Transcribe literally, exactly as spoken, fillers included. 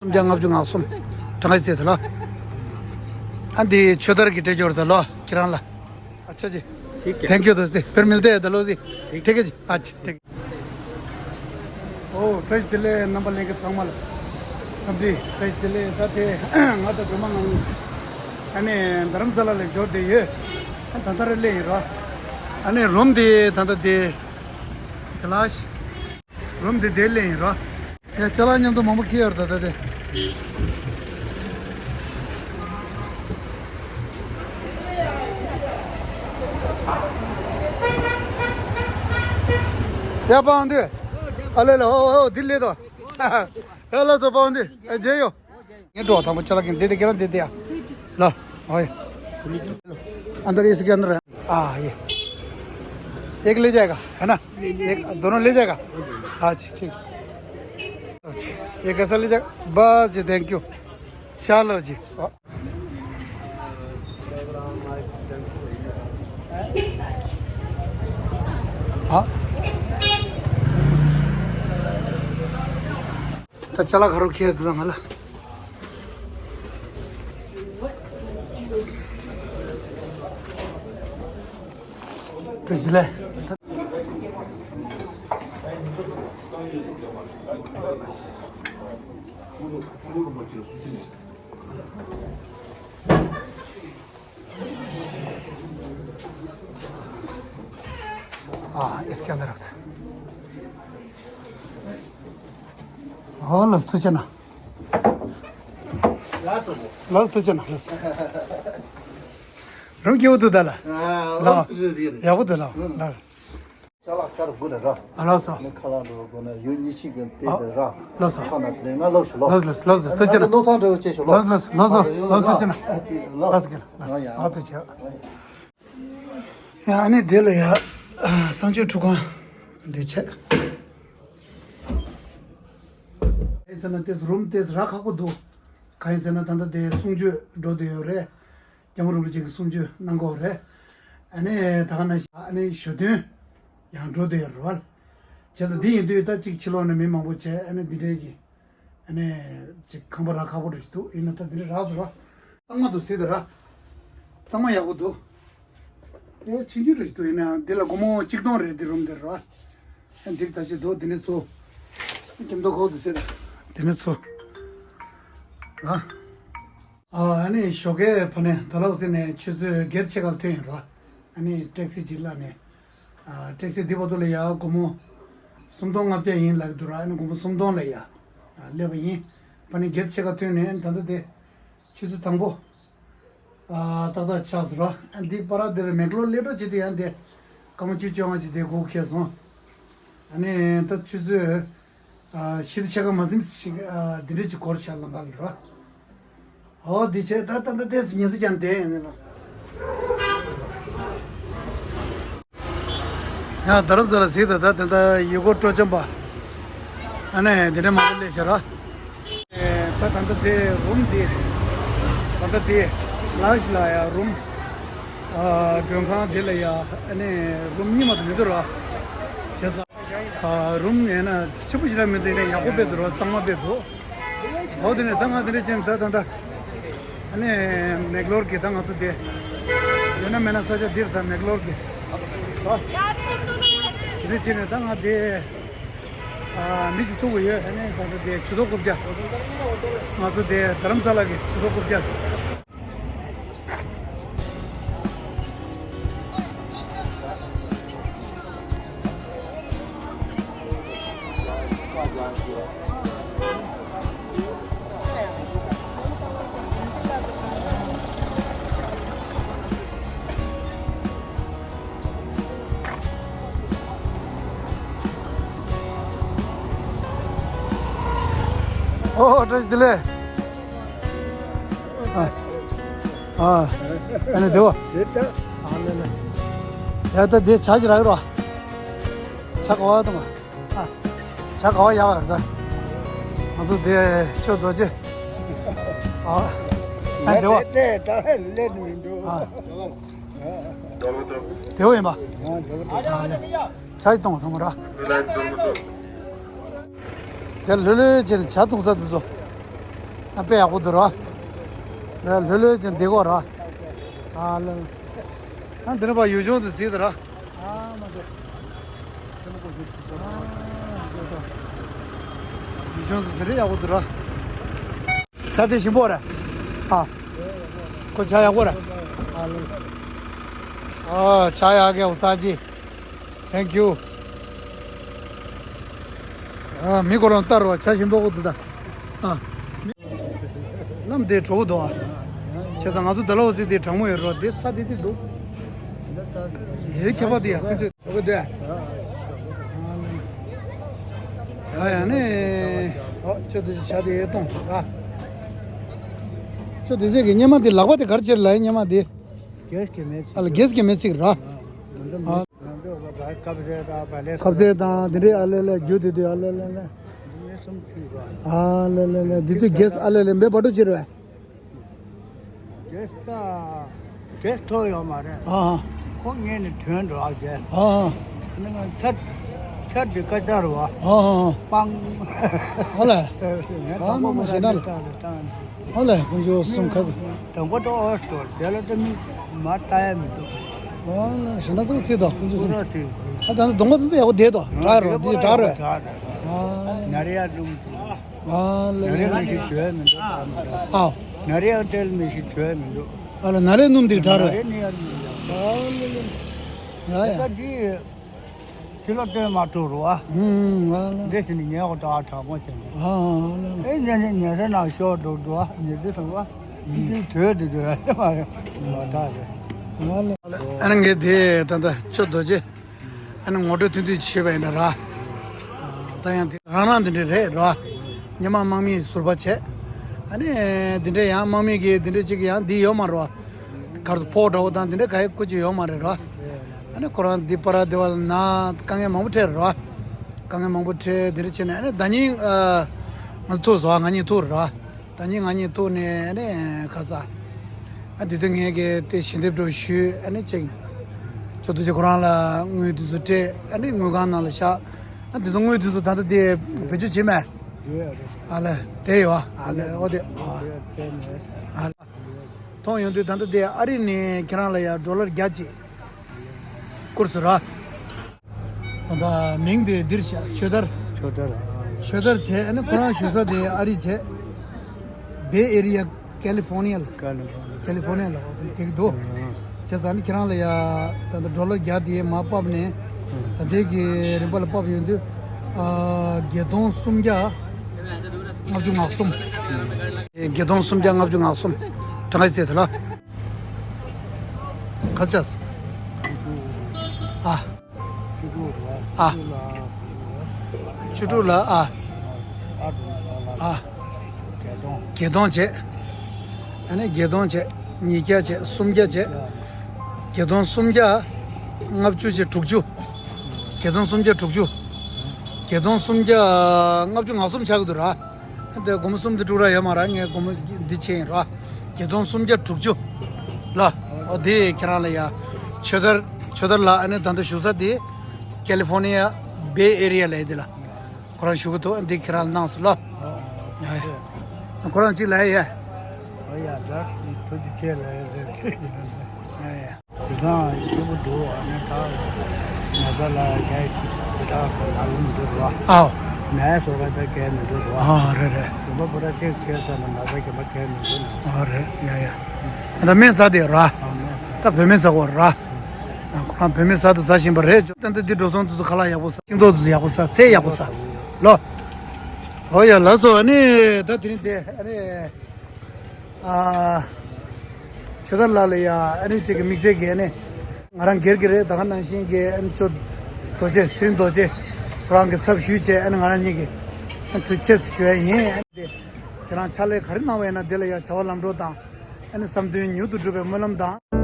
སུམ་བརྒྱ་ལྔ་བཅུ་ང་གསུམ་གྲངས་ཀ་ཟེར་དེ་ལོ། ཨ་འདི་ཆོས་དར་གྱི་སྤྲད་རྒྱུར་དེ་ལོ་ཁྱེད་རང་ལ། अच्छा जी। ठीक है। थैंक यू दोस्ती, फिर मिलते हैं दलोजी। ठीक है जी, अच्छा ठीक। ཨོ་བཀྲ་ཤིས་བདེ་ལེགས། རྣམ་པ་ལྷན་རྒྱས་ཚང་མ་ལ་འཚམས་འདྲི། བཀྲ་ཤིས་བདེ་ལེགས། ད་དེ་ང་དང་སྒྲོལ་མ་ང་གཉིས་ཨ་ནི་རྡ་རམ་ས་ལ་ལ་འབྱོར་བསྡད་ཡོད། ཨ་ད་ལྟ་ར་སླེབས་ཡིན་རོ། ཨ་ནི་རུམ་དེ་ད་ལྟ་དེ་དེ་ལ་རུམ་དེ་དེ་སླེབས་ཡིན་རོ། ཡ་ཅ་ལག་མཉམ་དུ་མང་པོ་འཁྱེར་ཡོད་རེད་ད་ལྟ་དེ། ཡ་པང་དུས། ཨ་ལེ་ལེ་ཨོ་ཨོ་འདི་ལེ་དོ། ཡ་ལ་དོ་པང་དུས་ཨ་མཇལ་ཡོ། ངས་འགྲོ་དང་པོ་ཅ་ལག་གིན་དེ་དེ་ཁྱེད་རང་དེ་དེ་ཡ། ལ། ཨོ་ཡ། अंदर एसी के अंदर है। हाँ, ये। एक ले जाएगा, है ना? एक, दोनों ले जाएगा? हाँ जी, ठीक। अच्छा, ये कैसा ले जाएगा? बस जी, थैंक यू। चलो जी। हाँ। ད་ཅ་ལག་ཁ་རོག་ཁྱེར་དུ་དང་ང་ལ། བཀྲ་ཤིས་བདེ་ལེགས། हाँ, इसके अंदर रख दो। हाँ, लस तो चना। लस तो चना, लस। རང་སྐྱིད་པོ་འདུག་ད་ལ། ཨ། ལ། ཨོ་ཙི་རེད་རེད། ཡག་པོ་འདུག་ལ། ཨང་། ལ། ཅ་ལག་ཆར་དགོས་ནས་ར། ཨ་ལགས་སོ། ནི་ཁ་ལག་འགྲོ་དགོས་ན་ཡོད་གཉིས་ཤིག་གི་དེ་ཨ་དེ་ར། ལགས་སོ། ཁ་ན་དེ་རིང་ང་ལོགས་ཤིག་ལོགས། ལགས་སོ་ལགས་སོ་ལགས་སོ། ཐུགས་རྗེ་ཆེ། ལགས་སོ་ལགས་སོ་ལགས་སོ། ཐུགས་རྗེ་ཆེ། ལགས་སོ་ལགས་སོ། ལགས་སོ། ལགས་སོ། ལགས་སོ། ཡ་ཨ་ནི་དེ་ལ་ཡ། གསང་སྤྱོད་ཁྲུས་ཁང་འདི་བྱས། ཨེ་ཟེར་ན་དེ་རུམ་དེ་ར་ཁག་པོ་འདུག་གང་ཡིན་ཟེར་ན་ད་ལྟ་དེ་གསུང་ཆོས་འགྲོ་བསྡད་ཡོད་རེད། སྐྱབས་མགོན་རིན་པོ་ཆེ་གི་གསུང་ཆོས་གནང་གི་ཡོད་རེད། ཨ་ནི་ད་ག་ན་ཨ་ནི་ཞོ་སྟོན་ཡང་འགྲོ་བསྡད་ཡོད་རེད་བ། བྱས་ཙང་འདི་ཡིན་དུས་ད་ཅིག་ཕྱི་ལོགས་ནས་མི་མང་པོ་བྱས་ཨ་ནི་འདི་འདྲའི་གི་ཨ་ནི་ཅིག་ཁང་པ་རག་ཁག་པོ་འདྲ་ཞིག་འདུག་ཡིན་ན་ད་འདི་འདྲ་རག་སོང་ར། གཙང་མ་འདུག་ཟེར་ད་ར། གཙང་མ་ཡག་པོ་འདུག་དེ་ཆུང་ཆུང་འདྲ་ཞིག་འདུག་ཡིན་ན་འདི་ལ་སྒོར་མོ་གཅིག་སྟོང་རེད་འདི་རུམ་འདི་ར། ཨ་འགྲིག་ད་ཅི་འདུག་འདི་ནས་ཚུར། སྐྱིད་མདོག་ཁོག་ཏུ་ཟེར་ད། འདི་ནས་ཚུར། ཨ། ཨ་ནི་ཞོགས་ཀའི་ཕ་ནས་ད་ལོག་ཟེར་ནས་ཆུ་ཚོད་བརྒྱད་ཕྱེད་ཀ་ལ་ཐོན་ཡིན་ར། ཨ་ནི་ཊེག་སི་ཅིག་ལ་ནས། ཨ་ཊེག་སི་འདི་བར་དུ་ལ་ཡ་སྒོར་མོ་སུམ་སྟོང་ལྔ་བརྒྱ་ཡིན་ལབ་འདུག་ར། ཨ་ནི་སྒོར་མོ་སུམ་སྟོང་ལ་ཡ། ཨ་སླེབས་པ་ཡིན། ཕ་ནི་བརྒྱད་ཕྱེད་ཀ་ཐོན་ནས་ད་ལྟ་དེ། ཆུ་ཚོད་དང་པོ། ཨ་ཏག་ཏག་ཆགས་སོང་ར། ཨ་འདི་པ་ར་འདིར་མེག་ལོར་སླེབས་འགྲོ་བྱེད་དུས་ཡང་དེ། སྐར་མ་བཅུ་བཅོ་ལྔ་ཅིག་དེ་སྒུག་ཁེལ་སོང་། ཨ་ནི་ད་ཆུ་ཚོད། ཨ་ཕྱེད་ཕྱེད་ཀ་མ་ཟིན་ཞིག་ཨ་འདི་འདྲས་ཅིག་འགོར་ཤག་ལམ་ཁ་ལ་ར། ཨོ་འདི་བྱས་ད་ད་ད་ལྟས་ཉིན་སུ་ཀྱང་བསྡད་ཡིན་ནི་ལ། ཡང་རྡ་རམ་ས་ལ་གཟིགས་དང་ད་དེ་འདྲ་ཡུལ་སྐོར་སྤྲོ་འཆམ་པ། ཨ་ནི་འདི་འདྲ་མང་པོ་སླེབས་ཤག་ར། ད་ད་ལྟ་དེ་རུམ་དེ། ད་ལྟ་དེ་ལ་ཞིག་ལ་ཡ་རུམ། ཨ་མགྲོན་ཁང་དེ་ལ་ཡ་ཨ་ནི་རུམ་གཉིས་མ་གཏོགས་མི་འདུག་ར། བྱས་ཙང་། ཨ་རུམ་ཡིན་ན་ཆེན་པོ་ཞིག་ར་མི་འདུག་ཡིན་ན་ཡག་པོ་དཔེ་འདུག་ར་གཙང་མ་དཔེ་འདུག་འོ་དེ་ནས་ད་ང་དེ་འདྲ་བྱས་ནས་ད་ད་ད། ཨ་ནི་མེག་ལོར་གྱི་ད་ང་ཚོ་དེ། ཡོད་ན་མེད་ན་ས་ཆ་འདིར་ད་མེག་ལོར་གྱི། ཨ། དེ་འདྲ་བྱས་ནས་ད་ང་དེ། ཨ་མི་ཞིག་ཐུག་གི་ཡོད། ཨ་ནི་ད་ལྟ་དེ་ཆུ་ཐོག་རྐུབ་བཀྱག་ང་ཚོ་དེ་རྡ་རམ་ས་ལ་གི་ཆུ་ཐོག་རྐུབ་བཀྱག་ཨོ་བཀྲ་ཤིས་བདེ་ལེགས། ཨ་ཨ་ཨ་ནི་བདེ་བོ། ཨ་ལེ་ལེ། ཡ་ད་དེ་ཇ་ཅིག་རག་རོགས། ཇ་ག་བ་དང་། ཨ་ཇ་ག་བ་ཡག་ཡོད་ད། ང་ཚོ་དེ་ཆོས་རྫོགས་རྗེས། ཨ་ཨ་བདེ་བོ། ལས་ལས་ལས་མི་འདུག་ཨ་བདེ་བོ་ཡིན་པ། ཨ་ལེ། ཇ་ཅིག་གཏོང་བ་དང་པོ་ར། དེ་ལྷོད་ལྷོད་བྱས་ནས་ཇ་འཐུང་ས་དེ་ཚོ། དཔེ་ཡག་པོ་འདུག་ར། ར་ལྷོད་ལྷོད་ཅན་བསྡད་ཀྱི་ཡོད་ར། ཨ་ལེ། ཨ་འདི་ནས་ཕར་ཡུལ་ལྗོངས་དེ་གཟིགས་དང་ར། ཨ་མ་དེ། ཨ་དེ་ད། ཡུལ་ལྗོངས་དེ་དེ་རིང་ཡག་པོ་འདུག་ར། ཆ་དེ་ཞིམ་པོ་ར། ཨ། ཁོ་ཆ་ཡག་པོ་ར། ཨ་ལེ། ཨ་ཆ་ཡག་གི་ཨུ་སྟ་ཇི། Thank you. ཨ་མི་ཁོ་རང་ལྟར་བ་ཆ་ཞིམ་པོ་ཁོ་དེ་ད། ཨ། ལམ་དེ་གྲོགས་འདུག་ཨ། བྱས་ཙང་ང་ཚོ་ད་ལོ་ཟིག་དེ་གྲང་མོ་ཡོད་རོགས་དེ་ཚ་དེ་དེ་འདུག་ཧེ་ཁྱད་པར་དེ་ཡ་ཁོ་ཚོས་གྲོགས་དེ། ཨ་ཡ་ནི། ཨོ་ཅོ་དེ་ཆ་དེ་གཏོང་ཨ། ཅོ་དེ་ཟེ་གི་སྙེ་མ་དེ་ལག་པ་དེ་གར་ཕྱིར་ལ་ཡ་སྙེ་མ་དེ། རྒྱས་ཀྱི་མེད་ཨ་ལ་རྒྱས་ཀྱི་མེད་ཚིག་ར། ཨ། ཁབ་ཟས་དང་དེ་འདྲའི་ཨ་ལེ་ལེ་རྒྱུ་དེ་དུས་ཨ་ལེ་ལེ་ལེ། ཨ་ལེ་ལེ་ལེ་འདི་དུས་རྒྱས་ཨ་ལེ་ལེ་འབེ་བ་འགྲོ་ཕྱིར་བས། རྒྱས་ད་རྒྱས་ཐོག་ཡོད་མ་རེད། ཨ་ཨ། ཁོ་ངས་ནི་དོན་འགྲོ་ཨ་རྒྱས། ཨ་ཨ། ནི་ང་ཚར་ཚར་གྱི་ཀ་ཅར་བ། ཨ་ཨ། སྤང་། ཨ་ལེ། ངས་ཨ་དང་པོ་མ་མ་ཤེས་ན་ལ། ལྟ་ལ་བཏང་། ཨ་ལེ་དཀོན་མཆོག་གསུམ་ཁ་གི། དང་པོ་ཏོ་ཨོ་སྟོར་དེ་ལ་ཏོ་མི་མ་ལྟ་ཡ་མི་འདུག་ཨ་ལེ་ཞེ་ན་ཚོགས་ཚིག་དང་དཀོན་མཆོག་གསུམ། ཨ་ད་ནི་གདོང་པ་ཚོ་ཚོ་ཡག་པོ་བསྡད་དོ་གྲག་རོ་འདི་གྲག་རོ། ཨ་ནར་ཡ་ལུང་། ཨ་ལེ་ནར་ཡ་ལུང་ཞིག་བྱོས་མི་འདུག་ཨ་ནར་ཡ་ཏེལ་མི་ཞིག་བྱོས་མི་འདུག་ཨ་ལེ་ནར་ཡ་སྣུམ་འདི་གྲག་རོ། ཨ་ལེ་ལེ། ཡ་ཡ། ད་འདི། ཕྱི་ལོགས་སྟོན་མ་ཐུབ་རུ་བ། ཨུམ་ཨ་ལ། འདི་ཕྱི་ནས་ཉལ་གོ་ཏོ་ཨ་དྲག་མོ་བྱས་ནས། ཨ་ཨ་ལ། ཨེ་ཉལ་ནས་ཉལ་ས་ནང་ཤོར་འགྲོ་འགྲོ་བ་ཉལ་དུས་སོང་བ། ཨུམ། དུས་དོད་དུ་དུ་ར་མ་རེད་མ་དག་རེད། ཨ་ལ། ཨ་ནི་ངས་དེ་ད་ལྟ་ཅོ་རྡོ་རྗེ། ཨ་ནི་ངོ་སྤྲོད་ཐུང་ཐུང་ཞུས་པ་ཡིན་ན་ར། ད་ཡང་དེ་རང་རང་དེ་འདྲ་རེད་ར། ཉི་མ་དམག་མིའི་ཟུར་པ་བྱས། ཨ་ནི་དེ་འདྲ་ཡང་དམག་མི་གིས་དེ་འདྲ་ཅིག་ཡང་འདི་ཡོད་མ་རེད་བ། གར་སོ་ཕོག་འདྲ་བོ་དང་དེ་འདྲ་ག་ཡེ་སྐུ་ཅི་ཡོད་མ་རེད་ར། ཨ་ནི་ཁོ་རང་འདི་པ་ར་དེ་བ་ལ་ན་དཀའ་ངལ་མང་པོ་འཕྲད་ར། དཀའ་ངལ་མང་པོ་འཕྲད་དེ་འདྲ་བྱས་ནས་ཨ་ནི་ཟླ་ཉིན་ང་ཚོ་ཐུག་སོང་ང་གཉིས་ཐུག་ར། ཟླ་ཉིན་ང་གཉིས་ཐུག་ནས་ཨ་ནི་ཁ་ས། ཨ་དེ་དུས་ངས་གི་དེ་ཞལ་འདེབས་འདྲ་བོ་ཞུས་ཨ་ནི་ཅིག་ཅོ་ཏོ་ཅིག་ཁོ་རང་ལ་དངུལ་དེ་ཚོ་སྤྲད་ཨ་ནི་དངུལ་ཁང་ནང་ལ་བཞག་ཨ་དེ་ཚོ་དངུལ་དེ་ཚོ་ད་ལྟ་དེ་བེད་སྤྱོད་བྱེད་མེད། ཨ་ལ་དེ་ཡོད་ཨ་ལ་ཨོ་དེ་ཨ་ལ། མཐོང་ཡོང་དུས་ད་ལྟ་དེ་ཨ་རི་ནས་ཁྱེད་རང་ལ་ཡ་ཌོ་ལར་བརྒྱ་གཅིག་བསྐུར་སོང་ར། ད་མིང་དེ་འདིར་བཞག་ཆོས་དར། ཆོས་དར། ཆོས་དར་བྱས་ཨ་ནི་ཁོ་རང་བཞུགས་ས་དེ་ཨ་རི་བྱས། Bay Area California ལ། California ལ་འོ་དེ་དེ་གི་འདུག་བྱས་ཙང་ནི་ཁྱེད་རང་ལ་ཡ་ད་ལྟ་ཌོ་ལར་བརྒྱ་དེ་མར་ཕབ་ནས་ད་ལྟའི་གི་རིན་པ་ལ་ཕབ་ཡོང་དུས་ཨ་བརྒྱད་སྟོང་སུམ་བརྒྱ་ལྔ་བཅུ་ང་གསུམ། བརྒྱད་སྟོང་སུམ་བརྒྱ་ལྔ་བཅུ་ང་གསུམ། གྲངས་ཀ་ཟེར་དེ་ལ། ག་ཚོད། ཨ། ཨ། བཅུ་དྲུག་ལ་ཨ། ཨ། བརྒྱད་སྟོང་བྱས། ཨ་ནི་བརྒྱད་སྟོང་བྱས། ཉིས་བརྒྱ་བྱས། སུམ་བརྒྱ་བྱས། བརྒྱད་སྟོང་སུམ་བརྒྱ་ལྔ་བཅུ་བྱས་དྲུག་ཅུ། བརྒྱད་སྟོང་སུམ་བརྒྱ་དྲུག་ཅུ། བརྒྱད་སྟོང་སུམ་བརྒྱ་ལྔ་བཅུ་ང་གསུམ་ཆགས་ཀྱི་འདུག་ར། དེ་སྒོར་མོ་སུམ་དང་དྲུག་ར་ཡོད་མ་ར། ངས་སྒོར་མོ་འདི་ཕྱིན་ར། བརྒྱད་སྟོང་སུམ་བརྒྱ་དྲུག་ཅུ་ལ། ཨོ་དེ་ཁྱེད་རང་ལ་ཡ། ཆོས་དར་ཆོས་དར་ལ་ཨ་ནི་ད་ལྟ་བཞུགས་ས་དེ་California Bay Area ལ་ཡ་དེ་ལ། ཁོ་རང་བཞུགས་ཀྱི་འདུག་འདི་ཁྱེད་རང་ལ་གནང་སོང་ལ། ཡ་ཡ། ཁོ་རང་གཅིག་ལ་ཡ་ཡ། ཨོ་ཡ་ད་ཐུགས་རྗེ་ཆེ་ལ་ཡ་ཡ། ཡ་ཡ། དེང་སང་སྐྱིད་པོ་འདུག་ཨ་ནི་ད་ན་ཚ་ལ་རྒྱ་ཡི་ད་ལ་ལུང་འདུག་རོ། ཨའོ། ནའི་སོ་ར་ད་གས་མི་འདུག་རོ། ཨ་རེད་རེད། དུམ་པ་པོ་ར་ཏེག་ཁྱེར་ས་ན་ན་ཚ་གས་མ་གས་མི་འདུག་ཨ་རེད་ཡ་ཡ། ད་སྨན་ཟ་དེ་ར། ཨ་སྨན་ཟ། ད་བོད་སྨན་ཟ་གོ་ར། ཨ་ཁོ་རང་བོད་སྨན་ཟ་དུ་ཟ་བཞིན་པ་རེད། ད་ད་འདི་འགྲོ་སོང་དུ་ཁ་ལག་ཡག་པོ་ཟ། ཤིང་ཏོག་དུ་ཡག་པོ་ཟ། ཚལ་ཡག་པོ་ཟ། ལོ། ཨོ་ཡ་ལགས་སོ། ཨ་ནི་ད་དེ་རིང་དེ་ཨ་ནི། ཨ། ཆོས་དར་ལགས་ལ་ཡ་ཨ་ནི་གཅིག་གི་དམིགས་བསལ་གྱི་ཨ་ནི། ང་རང་སྒེར་གྱི་རེད། ད་ག་ནང་བཞིན་གྱི་ཨ་ནི་ཅོ་རྡོ་རྗེ་ཚེ་རིང་རྡོ་རྗེ་ཁོ་རང་གི་ཚབ་ཞུས་བྱས་ཨ་ནི་ང་རང་གཉིས་ཀྱི་ཨ་ནི་ཐུགས་རྗེ་ཆེ་ཞུ་ཡ་ཡིན། ཨ་ནི་དེ་ཁྱེད་རང་ཕྱག་ལས་ག་རེ་གནང་བ་ཡིན་ན་དེ་ལ་ཡ་བྱ་བ་ལམ་འགྲོ་དང་ཨ་ནི་བསམ་དོན་མྱུར་དུ་འགྲུབ་པའི་སྨོན་ལམ་དང་།